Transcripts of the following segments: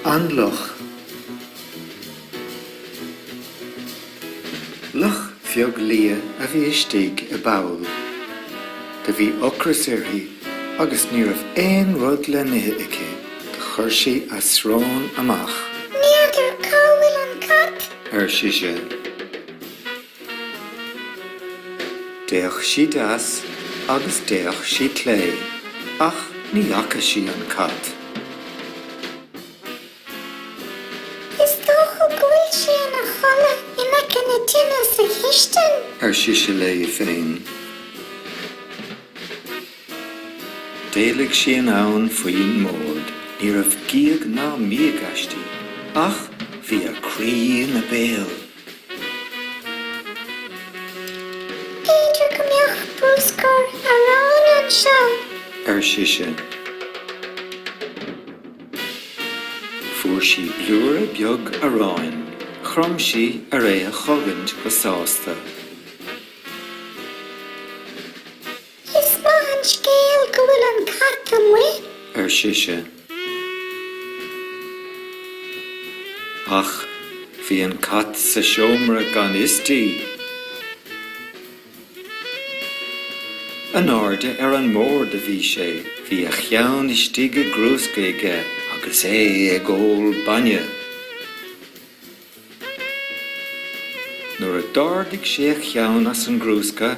An Luch. Luch bheag liath a bhí istigh i bpoll. Do bhí ocras uirthi agus ní raibh aon rud le n-ithe aici. Do chuir sí a srón amach. N'fheadar cá bhfuil an cat? ar sise. D'fhéach sí deas agus d'fhéach sí clé ach ní fhaca sí an cat. Is dócha go bhfuil sé ina chodladh in aice na tine sa chistin. ar sise léi féin. D'éalaigh sí anonn faoin mbord. Ní raibh gíog ná míog aisti ach bhí a croí ina béal. B'fhéidir go mbeadh bruscar aráin anseo. ar sise. Fuair sí blúire beag aráin. Chrom sí ar é a chogaint go sásta. Is maith an scéal go bhfuil an cat amuigh. ar sise. Ach bhí an cat sa seomra gan fhios di. In airde ar an mbord a bhí sé. Bhí a cheann istigh i gcrúsca aige agus é ag ól bainne. Nuair a d'ardaigh sé a cheann as an gcrúsca,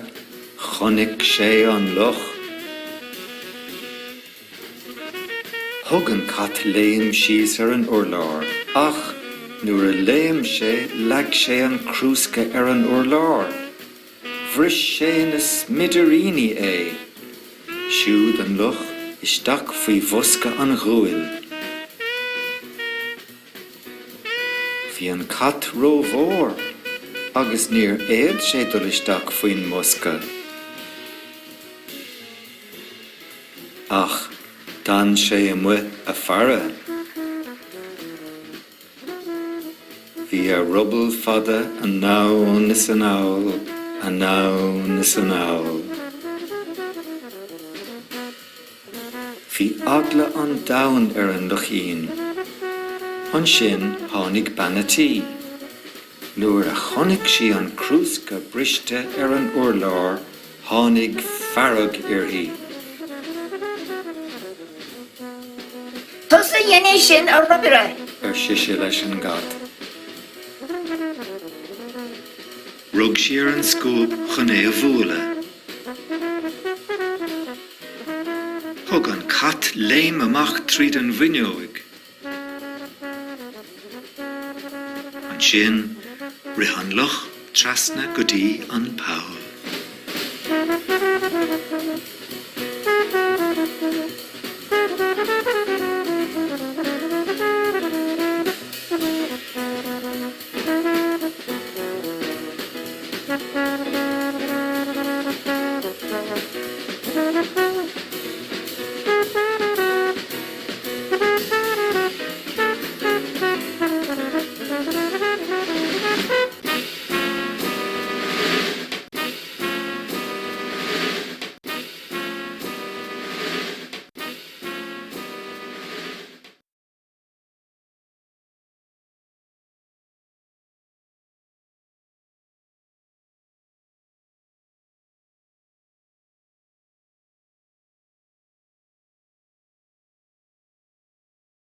chonaic sé an luch. Thug an cat léim síos ar an urlár, ach nuair a léim sé leag sé an crúsca ar an urlár. Bhris sé ina smidiríní é. Siúd an luch isteach faoi bhosca an ghuail. Bhí an cat rómhór agus níor fhéad sé dul isteach faoin mbosca. Ach d'fhan sé amuigh a faire. Bhí a ruball fada anonn is anall, anonn is anall. Bhí eagla an domhain ar an luichín. Ansin tháinig bean a' tí. Nuair a chonaic sí an crúsca briste ar an urlár tháinig fearg uirthi. Tusa a dhein é sin, a ropaire! ar sise leis an gcat. Rug sí ar an scuab chun é a bhualadh. Thug an cat léim amach tríd an bhfuinneoig. Ansin rith an luch trasna go dtí an poll.